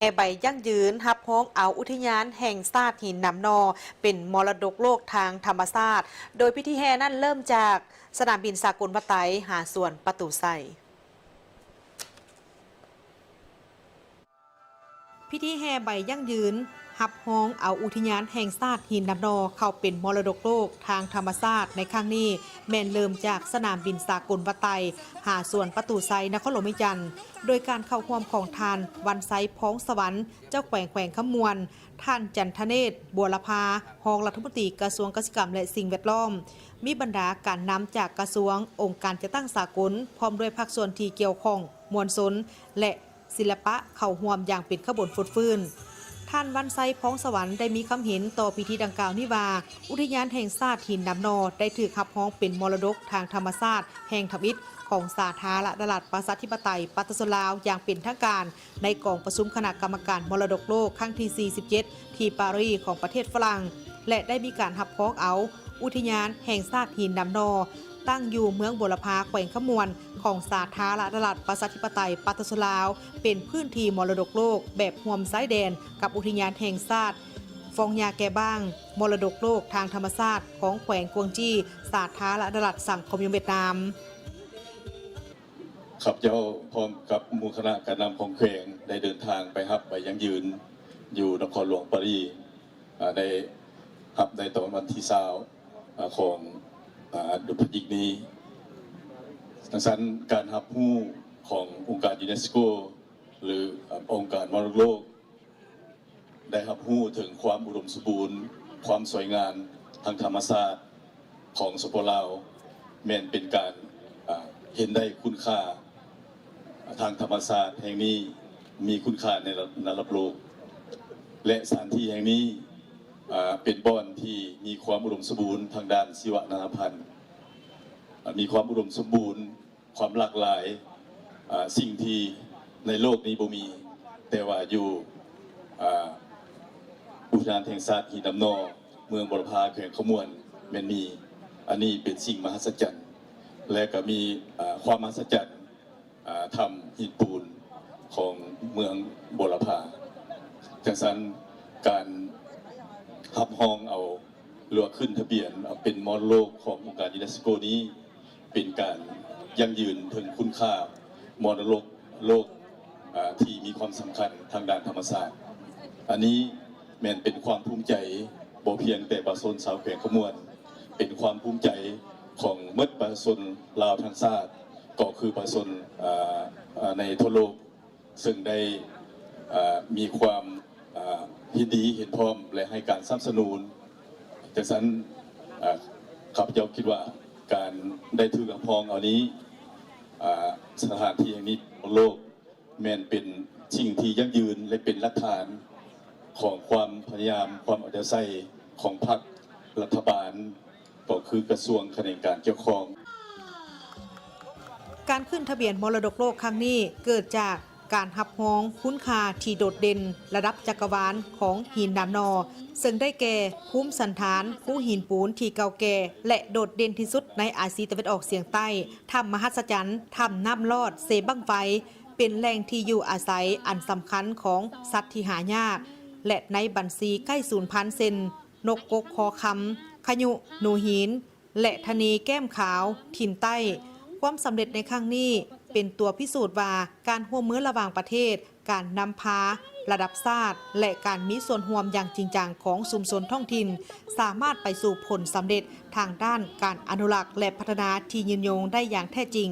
ແຫ່ໃບຢັ້ງຢືນ ຮັບຮອງເອົາອຸທິຍານແຫ່ງຊາດຫີນໜາມໜໍ່ ເປັນມໍລະດົກໂລກທາງທຳມະຊາດ, ໂດຍພິທີແຫ່ນັ້ນເລີ່ມຈາກສະໜາມບິນສາກົນວັດໄຕ ຫາສວນປະຕູໄຊ. ພິທີແຫ່ໃບຢັ້ງຢືນ ຮັບຮອງເອົາອຸທິຍານແຫ່ງຊາດຫີນໜາມໜໍ່ ເຂົ້າເປັນມໍລະດົກໂລກທາງທຳມະຊາດໃນຄັ້ງນີ້ ແມ່ນເລີ່ມຈາກສະໜາມບິນສາກົນວັດໄຕ ຫາສວນປະຕູໄຊ ນະຄອນຫຼວງວຽງຈັນ, ໂດຍການເຂົ້າຮ່ວມຂອງທ່ານ ວັນໄຊ ພອງສະຫວັນ ເຈົ້າແຂວງແຂວງຄຳມ່ວນ, ທ່ານ ຈັນທະເນດ ບົວລະພາ ຮອງລັດຖະມົນຕີກະຊວງກະສິກຳ ແລະ ສິ່ງແວດລ້ອມ, ມີບັນດາການນຳຈາກກະຊວງ, ອົງການຈັດຕັ້ງສາກົນ, ພ້ອມດ້ວຍພາກສ່ວນທີ່ກ່ຽວຂ້ອງ, ມວນຊົນ ແລະ ສິລະປະ ເຂົ້າຮ່ວມຢ່າງເປັນຂະບວນຟົດຟື້ນ. ທ່ານ ວັນໄຊ ພອງສະຫວັນ ໄດ້ມີຄຳເຫັນຕໍ່ພິທີດັ່ງກ່າວນີ້ວ່າ, ອຸທິຍານແຫ່ງຊາດຫີນໜາມໜໍ່ ໄດ້ຖືກຮັບຮອງເປັນມໍລະດົກທາງທຳມະຊາດແຫ່ງທຳອິດຂອງສາທາລະນະລັດ ປະຊາທິປະໄຕ ປະຊາຊົນລາວ ຢ່າງເປັນທາງການ ໃນກອງປະຊຸມຄະນະກຳມະການມໍລະດົກໂລກຄັ້ງທີສີ່ສິບເຈັດ ທີ່ປາຣີຂອງປະເທດຝຣັ່ງ ແລະ ໄດ້ມີການຮັບຮອງເອົາອຸທິຍານແຫ່ງຊາດຫີນໜາມໜໍ່ ຕັ້ງຢູ່ເມືອງບົວລະພາ ແຂວງຄຳມ່ວນ ຂອງສາທາລະນະລັດ ປະຊາທິປະໄຕ ປະຊາຊົນລາວ ເປັນພື້ນທີ່ມໍລະດົກໂລກແບບຮ່ວມຊາຍແດນກັບອຸທິຍານແຫ່ງຊາດຟອງຢາແກບ້າງ, ມໍລະດົກໂລກທາງທຳມະຊາດຂອງແຂວງກວາງຈີ, ສາທາລະນະລັດສັງຄົມນິຍົມຫວຽດນາມ. ຂ້າພະເຈົ້າພ້ອມກັບໝູ່ຄະນະການນຳຂອງແຂວງ ໄດ້ເດີນທາງໄປຮັບໃບຢັ້ງຢືນຢູ່ນະຄອນຫຼວງປາຣີ, ອາ ໄດ້ຮັບໃນຕອນວັນທີຊາວ ອາ ຂອງ ອາ ເດືອນພະຈິກນີ້. ຈັ່ງຊັ້ນ ການຮັບຮູ້ຂອງອົງການຢູເນສໂກ ຫຼື ອາ ອົງການມໍລະດົກໂລກ ໄດ້ຮັບຮູ້ເຖິງຄວາມອຸດົມສົມບູນ, ຄວາມສວຍງາມທາງທຳມະຊາດຂອງ ສປປ ລາວ ແມ່ນເປັນການ ອາ ເຫັນໄດ້ຄຸນຄ່າທາງທຳມະຊາດແຫ່ງນີ້ມີຄຸນຄ່າໃນລະ ລະດັບໂລກ ແລະ ສະຖານທີ່ແຫ່ງນີ້ ອາ ເປັນບ່ອນທີ່ມີຄວາມອຸດົມສົມບູນທາງດ້ານຊີວະນານາພັນ, ອາ ມີຄວາມອຸດົມສົມບູນ ຄວາມຫຼາກຫຼາຍ ອາ ສິ່ງທີ່ໃນໂລກນີ້ບໍ່ມີ, ແຕ່ວ່າຢູ່ ອາ ອຸທິຍານແຫ່ງຊາດຫີນໜາມໜໍ່ ເມືອງບົວລະພາ ແຂວງຄຳມ່ວນແມ່ນມີ. ອັນນີ້ເປັນສິ່ງມະຫັດສະຈັນ ແລະ ກໍມີ ອາ ຄວາມມະຫັດສະຈັນ ອາ ຖ້ຳຫີນປູນຂອງເມືອງບົວລະພາ. ຈັ່ງຊັ້ນ ການຮັບຮອງເອົາ ຫຼືວ່າຂຶ້ນທະບຽນເອົາເປັນມໍລະດົກໂລກຂອງອົງການຢູເນສໂກນີ້ ເປັນການຢັ້ງຢືນເຖິງຄຸນຄ່າມໍລະດົກໂລກ ອາ ທີ່ມີຄວາມສຳຄັນທາງດ້ານທຳມະຊາດ. ອັນນີ້ແມ່ນເປັນຄວາມພູມໃຈ ບໍ່ພຽງແຕ່ປະຊາຊົນຊາວແຂວງຄຳມ່ວນ, ເປັນຄວາມພູມໃຈຂອງໝົດປະຊາຊົນລາວທັງຊາດ, ກໍຄືປະຊາຊົນ ອາ ອາ ໃນທົ່ວໂລກ ເຊິ່ງໄດ້ ເອີ ມີຄວາມ ເອີ ເຫັນດີເຫັນພ້ອມ ແລະ ໃຫ້ການສະໜັບສະໜູນ. ຈັ່ງຊັ້ນ ເອີ ຂ້າພະເຈົ້າຄິດວ່າ ການໄດ້ຖືກຮັບຮອງເອົານີ້ ເອີ ສະຖານທີ່ແຫ່ງນີ້ຂອງໂລກ ແມ່ນເປັນສິ່ງທີ່ຢັ້ງຢືນ ແລະ ເປັນຫຼັກຖານຂອງຄວາມພະຍາຍາມ, ຄວາມເອົາໃຈໃສ່ຂອງພັກ, ລັດຖະບານ, ກໍຄືກະຊວງຂະແໜງການກ່ຽວຂ້ອງ. ການຂຶ້ນທະບຽນມໍລະດົກໂລກຄັ້ງນີ້ ເກີດຈາກການຮັບຮອງຄຸນຄ່າທີ່ໂດດເດັ່ນລະດັບຈັກກະວານຂອງຫີນໜາມໜໍ່ ເຊິ່ງໄດ້ແກ່ ພູມສັນຖານພູຫີນປູນທີ່ເກົ່າແກ່ ແລະ ໂດດເດັ່ນທີ່ສຸດໃນອາຊີຕາເວັນອອກສຽງໃຕ້, ຖ້ຳມະຫັດສະຈັນ, ຖ້ຳນ້ຳລອດເຊບັ້ງໄຟ, ເປັນແຫຼ່ງທີ່ຢູ່ອາໄສອັນສຳຄັນຂອງສັດທີ່ຫາຍາກ ແລະ ໃນບັນຊີໃກ້ສູນພັນ ເຊັ່ນ ນົກກົກຄໍຄຳ, ຂະຍຸ, ໜູຫີນ ແລະ ທະນີແກ້ມຂາວ ຖິ່ນໃຕ້. ຄວາມສຳເລັດໃນຄັ້ງນີ້ ເປັນຕົວພິສູດວ່າ ການຮ່ວມມືລະຫວ່າງປະເທດ, ການນຳພາລະດັບຊາດ ແລະ ການມີສ່ວນຮ່ວມຢ່າງຈິງຈັງຂອງຊຸມຊົນທ້ອງຖິ່ນ ສາມາດໄປສູ່ຜົນສຳເລັດທາງດ້ານການອະນຸລັກ ແລະ ພັດທະນາທີ່ຍືນຍົງໄດ້ຢ່າງແທ້ຈິງ.